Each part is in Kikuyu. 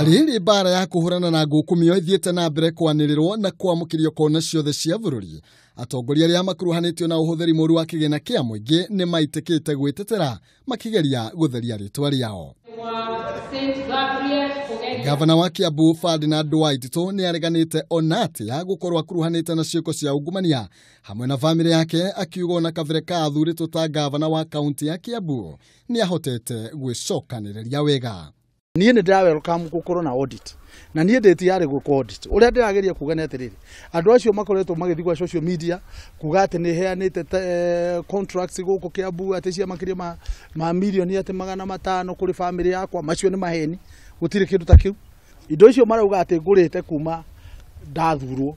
Arĩrĩ mbara ya kũhũrana na ngukumio ithiĩte na mbere kwanĩrĩrwo na kwamũkĩrio kona ciothe cia bũrũri. Atongoria arĩa makuruhanĩtio na ũhũthĩri mũru wa kĩgĩna kĩa mũingĩ nĩ maitĩkĩte gwĩtetera makĩgeria gũtheria rĩtwa rĩao. Gavana wa Kiambu Ferdinand Waititu nĩ areganĩte ona atĩa gũkorwo akuruhanĩte na ciĩko cia ungumania hamwe na bamĩrĩ yake, akiuga ona kabere ka athurĩtwo ta gavana wa kaunti ya Kiambu nĩ ahotete gwĩcokanĩrĩria wega. Niĩ nĩ ndĩra welcome gũkorwo na audit, na niĩ ndĩ tayari gwĩka audit. Ũrĩa ndĩrageria kuga nĩ atĩrĩrĩ, andũ acio makoretwo magĩthiĩ gwa social media kuga atĩ nĩ heanĩte contracts gũkũ Kiambu atĩ cia makĩria ma mirioni atĩ 500 kũrĩ bamĩrĩ yakwa, macio nĩ maheni, gũtirĩ kĩndũ ta kĩu. Indo icio marauga atĩ ngũrĩte kuma ndathurwo,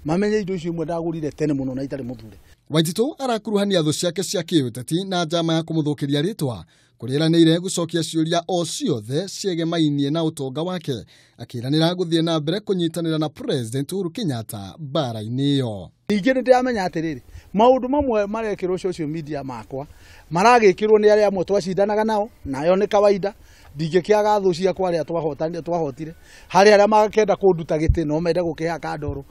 mamenye indo icio imwe ndagũrire tene mũno na itarĩ mũthure. Waititu arakuruhania thũ ciake cia kĩũteti na njama ya kũmũthũkĩria rĩtwa kũrĩranĩire gũcokia ciũria o ciothe ciegemainie na ũtonga wake, akĩranĩra gũthiĩ na mbere kũnyitanĩra na President Uhuru Kenyatta mbara-inĩ ĩyo. Ningĩ nĩ ndĩramenya atĩrĩrĩ, maũndũ mamwe marekĩrwo social media makwa maragĩkĩrwo nĩ arĩa amwe twacindanaga nao, nayo nĩ kawaida. Ndingĩkĩaga thũ ciakwa arĩa twahotire, harĩ arĩa makenda kũnduta gĩtĩ no mende gũkĩhaka ndoro.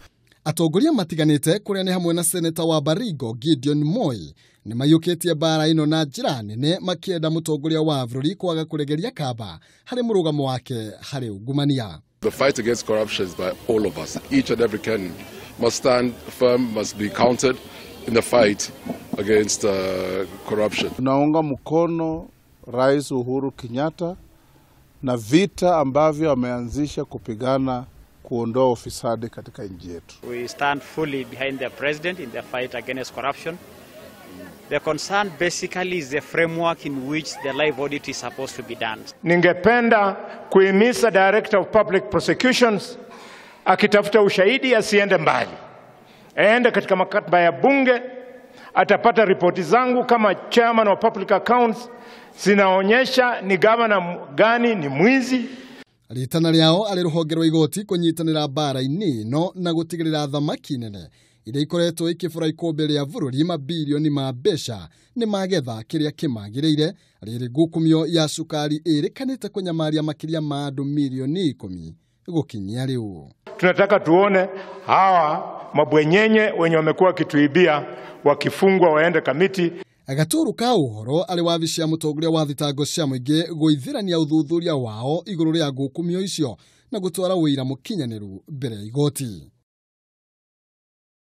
Atongoria matiganĩte kũrĩa nĩ hamwe na Seneta wa Baringo Gideon Moi nĩ maiyũkĩtie mbara ĩno na njĩra nene makĩenda mũtongoria wa bũrũri kwaga kũregeria kamba harĩ mũrũgamo wake harĩ ungumania. The fight against corruption is by all of us. Each and every Kenyan must stand firm, must be counted in the fight against corruption. Tunaunga mkono Rais Uhuru Kenyatta na vita ambavyo ameanzisha kupigana kuondoa ufisadi katika nchi yetu. We stand fully behind the president in the fight against corruption. The concern basically is the framework in which the live audit is supposed to be done. Ningependa kuhimiza Director of Public Prosecutions akitafuta ushahidi asiende mbali. Aende katika maktaba ya bunge, atapata ripoti zangu kama chairman wa public accounts zinaonyesha ni governor gani ni mwizi. Ritana rĩao arĩ rũhonge rwa igoti kũnyitanĩra mbara-inĩ ĩno na gũtigĩrĩra thamaki nene iria ikoretwo ikĩbũra ikũmbĩ rĩa bũrũri mabirioni ma mbeca nĩ magetha kĩrĩa kĩmagĩrĩire. Rĩrĩ ngukumio ya cukari ĩrĩkanĩte kũnyamaria makĩria ma andũ milioni 10 gũkinyia rĩu. Tunataka tuone hawa mabwenyenye wenye wamekuwa wakituibia wakifungwa waende Kamiti. Gaturu ka ũhoro arĩ wabici ya mũtongoria wa thitango cia mũingĩ gũithĩrania ũthuthuria wao igũrũ rĩa ngukumio icio na gũtwara ũira mũkinyanĩru mbere ya igoti.